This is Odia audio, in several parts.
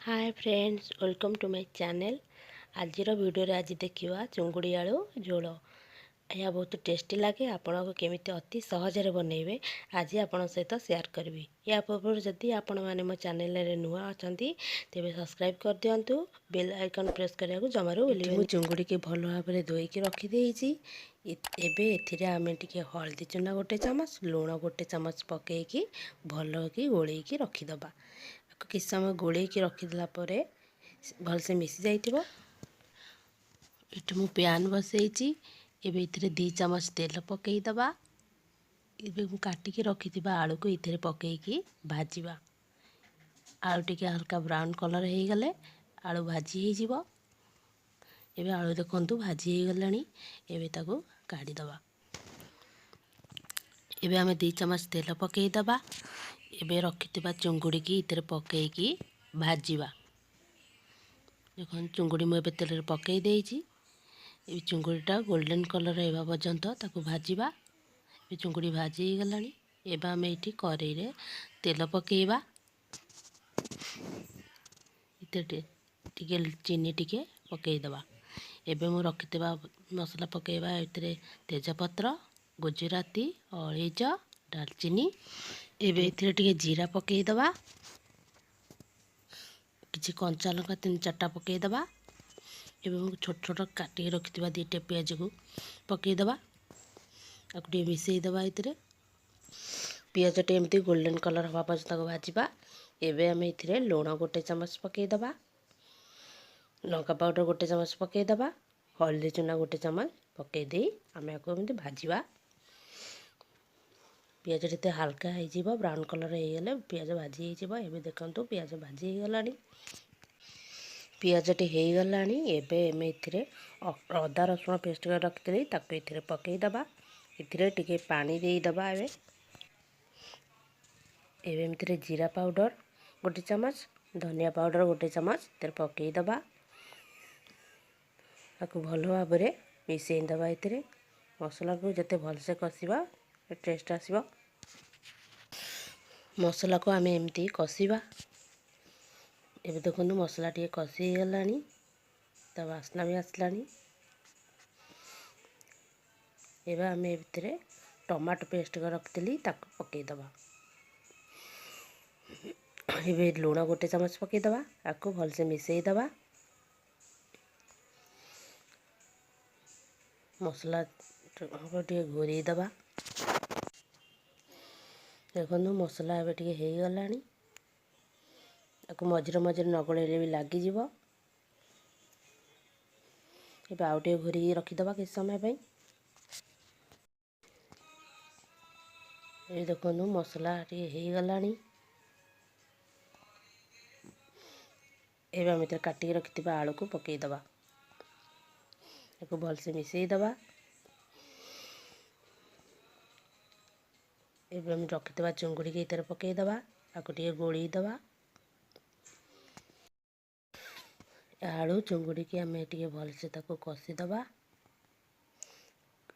Hi friends, welcome to my channel. ଆଜିର ଭିଡ଼ିଓରେ ଆଜି ଦେଖିବା ଚୁଙ୍ଗୁଡ଼ି ଆଳୁ ଝୋଳ। ଏହା ବହୁତ ଟେଷ୍ଟି ଲାଗେ। ଆପଣଙ୍କୁ କେମିତି ଅତି ସହଜରେ ବନେଇବେ, ଆଜି ଆପଣଙ୍କ ସହିତ ସେୟାର କରିବି। ଏହା ପୂର୍ବରୁ ଯଦି ଆପଣମାନେ ମୋ ଚ୍ୟାନେଲରେ ନୂଆ ଅଛନ୍ତି, ତେବେ ସବସ୍କ୍ରାଇବ୍ କରିଦିଅନ୍ତୁ। ବେଲ୍ ଆଇକନ୍ ପ୍ରେସ୍ କରିବାକୁ ଜମାରୁ ଭୁଲିବେନି। ମୁଁ ଚୁଙ୍ଗୁଡ଼ିକି ଭଲ ଭାବରେ ଧୋଇକି ରଖିଦେଇଛି। ଏବେ ଏଥିରେ ଆମେ ଟିକେ ହଳଦୀ ଚୁନା 1 ଚାମଚ, ଲୁଣ 1 ଚାମଚ ପକାଇକି ଭଲକି ଗୋଳେଇକି ରଖିଦେବା। କିଛି ସମୟ ଗୋଳେଇକି ରଖିଦେଲା ପରେ ଭଲସେ ମିଶି ଯାଇଥିବ। ଏଠି ମୁଁ ପ୍ୟାନ୍ ବସେଇଛି। ଏବେ ଏଥିରେ 2 ଚାମଚ ତେଲ ପକାଇଦେବା। ଏବେ ମୁଁ କାଟିକି ରଖିଥିବା ଆଳୁକୁ ଏଥିରେ ପକାଇକି ଭାଜିବା। ଆଳୁ ଟିକେ ହାଲକା ବ୍ରାଉନ୍ କଲର୍ ହେଇଗଲେ ଆଳୁ ଭାଜି ହେଇଯିବ। ଏବେ ଆଳୁ ଦେଖନ୍ତୁ ଭାଜି ହେଇଗଲାଣି। ଏବେ ତାକୁ କାଢ଼ିଦେବା। ଏବେ ଆମେ 2 ଚାମଚ ତେଲ ପକାଇଦେବା। ଏବେ ରଖିଥିବା ଚୁଙ୍ଗୁଡ଼ିକି ଏଥିରେ ପକାଇକି ଭାଜିବା। ଦେଖନ୍ତୁ, ଚୁଙ୍ଗୁଡ଼ି ମୁଁ ଏବେ ତେଲରେ ପକାଇ ଦେଇଛି। ଏବେ ଚୁଙ୍ଗୁଡ଼ିଟା ଗୋଲ୍ଡେନ୍ କଲର୍ ହେବା ପର୍ଯ୍ୟନ୍ତ ତାକୁ ଭାଜିବା। ଏବେ ଚୁଙ୍ଗୁଡ଼ି ଭାଜି ହେଇଗଲାଣି। ଏବେ ଆମେ ଏଇଠି କରେଇରେ ତେଲ ପକାଇବା। ଏଥିରେ ଟିକେ ଚିନି ଟିକେ ପକାଇଦେବା। ଏବେ ମୁଁ ରଖିଥିବା ମସଲା ପକାଇବା। ଏଥିରେ ତେଜପତ୍ର, ଗୁଜୁରାତି, ଅଳେଇଚ, ଡାଲଚିନି। ଏବେ ଏଥିରେ ଟିକେ ଜିରା ପକାଇଦେବା। କିଛି କଞ୍ଚା ଲଙ୍କା 3 4ଟା ପକାଇଦେବା। ଏବେ ମୁଁ ଛୋଟ ଛୋଟ କାଟିକି ରଖିଥିବା 2ଟା ପିଆଜକୁ ପକାଇଦେବା। ତାକୁ ଟିକେ ମିଶାଇଦେବା ଏଥିରେ। ପିଆଜଟି ଏମିତି ଗୋଲ୍ଡେନ୍ କଲର୍ ହେବା ପର୍ଯ୍ୟନ୍ତ ତାକୁ ଭାଜିବା। ଏବେ ଆମେ ଏଥିରେ ଲୁଣ 1 ଚାମଚ ପକାଇଦେବା, ଲଙ୍କା ପାଉଡ଼ର 1 ଚାମଚ ପକାଇଦେବା, ହଳଦୀ ଚୁନା 1 ଚାମଚ ପକାଇ ଦେଇ ଆମେ ଆକୁ ଏମିତି ଭାଜିବା। ପିଆଜ ଯେତେ ହାଲକା ହେଇଯିବ, ବ୍ରାଉନ୍ କଲର୍ ହେଇଗଲେ ପିଆଜ ଭାଜି ହେଇଯିବ। ଏବେ ଦେଖନ୍ତୁ, ପିଆଜ ଭାଜି ହେଇଗଲାଣି। ପିଆଜଟି ହେଇଗଲାଣି। ଏବେ ଆମେ ଏଥିରେ ଅଦା ରସୁଣ ପେଷ୍ଟ କରି ରଖିଥିଲି, ତାକୁ ଏଥିରେ ପକାଇଦେବା। ଏଥିରେ ଟିକେ ପାଣି ଦେଇଦେବା। ଏବେ ଏମିତିରେ ଜିରା ପାଉଡ଼ର 1 ଚାମଚ, ଧନିଆ ପାଉଡ଼ର 1 ଚାମଚ ଏଥିରେ ପକାଇଦେବା। ତାକୁ ଭଲ ଭାବରେ ମିଶାଇ ଦେବା। ଏଥିରେ ମସଲାକୁ ଯେତେ ଭଲସେ କଷିବା, ଟେଷ୍ଟ ଆସିବ। ମସଲାକୁ ଆମେ ଏମିତି କଷିବା। ଏବେ ଦେଖନ୍ତୁ, ମସଲା ଟିକେ କଷି ହେଇଗଲାଣି, ତା ବାସ୍ନା ବି ଆସିଲାଣି। ଏବେ ଆମେ ଏଥିରେ ଟମାଟୋ ପେଷ୍ଟ କରି ରଖିଥିଲି, ତାକୁ ପକାଇଦେବା। ଏବେ ଲୁଣ 1 ଚାମଚ ପକାଇଦେବା। ତାକୁ ଭଲସେ ମିଶାଇଦେବା। ମସଲା ଟିକେ ଘୋରେଇ ଦେବା। ଦେଖନ୍ତୁ, ମସଲା ଏବେ ଟିକେ ହେଇଗଲାଣି। ତାକୁ ମଝିରେ ମଝିରେ ନ ଗୋଳେଇଲେ ବି ଲାଗିଯିବ। ଏବେ ଆଉ ଟିକେ ଘୋରେଇକି ରଖିଦେବା କିଛି ସମୟ ପାଇଁ। ଏବେ ଦେଖନ୍ତୁ, ମସଲା ଟିକେ ହେଇଗଲାଣି। ଏବେ ଆମେ ଏଥିରେ କାଟିକି ରଖିଥିବା ଆଳୁକୁ ପକାଇଦେବା। ତାକୁ ଭଲସେ ମିଶାଇଦେବା। ଏବେ ଆମେ ରଖିଥିବା ଚୁଙ୍ଗୁଡ଼ିକି ଏଥିରେ ପକାଇଦେବା। ତାକୁ ଟିକେ ଗୋଳେଇ ଦେବା। ଆଳୁ ଚୁଙ୍ଗୁଡ଼ିକି ଆମେ ଟିକେ ଭଲସେ ତାକୁ କଷିଦେବା।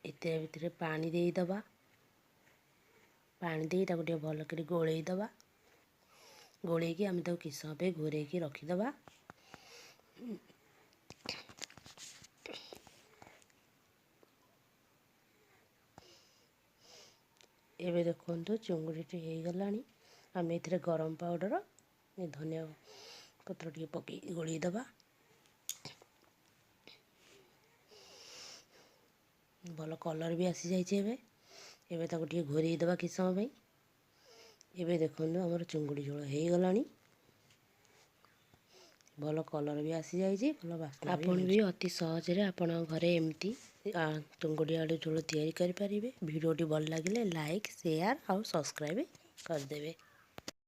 ଏଥିରେ ଭିତରେ ପାଣି ଦେଇଦେବା। ପାଣି ଦେଇ ତାକୁ ଟିକେ ଭଲ କରି ଗୋଳେଇ ଦେବା। ଗୋଳେଇକି ଆମେ ତାକୁ କିଛି ସମୟ ପାଇଁ ଘୋରେଇକି ରଖିଦେବା। ଏବେ ଦେଖନ୍ତୁ, ଚୁଙ୍ଗୁଡ଼ିଟି ହେଇଗଲାଣି। ଆମେ ଏଥିରେ ଗରମ ପାଉଡ଼ର, ଧନିଆ ପତ୍ର ଟିକେ ପକାଇ ଗୋଳେଇ ଦେବା। ଭଲ କଲର୍ ବି ଆସିଯାଇଛି। ଏବେ ତାକୁ ଟିକେ ଘୋରେଇ ଦେବା କିଛି ସମୟ ପାଇଁ। ଏବେ ଦେଖନ୍ତୁ, ଆମର ଚୁଙ୍ଗୁଡ଼ି ଝୋଳ ହେଇଗଲାଣି। ଭଲ କଲର୍ ବି ଆସିଯାଇଛି, ଭଲ ବାସ୍ନା। ଆପଣ ବି ଅତି ସହଜରେ ଆପଣଙ୍କ ଘରେ ଏମିତି ଚୁଙ୍ଗୁଡ଼ି ଆଳୁ ଝୋଳ ତିଆରି କରିପାରିବେ। ଭିଡ଼ିଓଟି ଭଲ ଲାଗିଲେ ଲାଇକ୍, ସେୟାର ଆଉ ସବସ୍କ୍ରାଇବ୍ କରିଦେବେ।